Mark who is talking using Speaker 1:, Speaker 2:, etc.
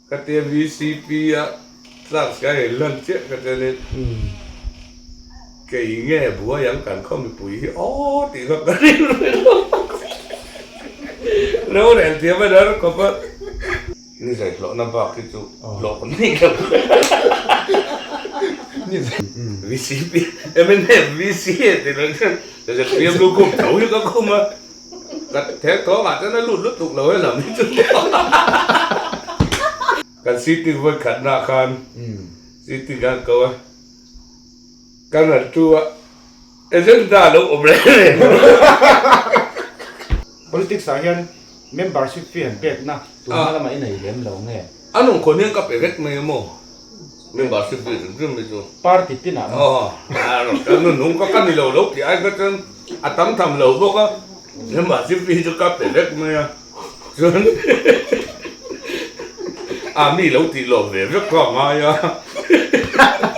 Speaker 1: Ka tia VCP a class ka en lan chiah ka tia nia kei nge buai ang kan khaw mipui hi aw tih kha ka ring lo rel thiam a nar khawp a. Ni zai hlawhna bak hi chu hlawh kan nei lo. VCP MNF VCA tih loh chuan ZPM lukhum tho hi ka khum a. Ka thek thawngah chuan a lut lutuk lo helam hi chu kan sitting vawi khatna khan sitting khan ko a kan han tu a agenda a lo awm reng reng
Speaker 2: Politics ah hian membership fee han pek na tunhma lamah i nei lem lo nge?
Speaker 1: A nung khawn hian ka pe vek mai a maw membership fee hrim hrim hi chu.
Speaker 2: Party tin ah
Speaker 1: maw? Aw nung ka ka ni lo lo tih ai kha chuan a tam tham lo bawk a, membership fee chu ka pe vek mai a, chuan a mi lo tih lawm ve vek kha a ngai a.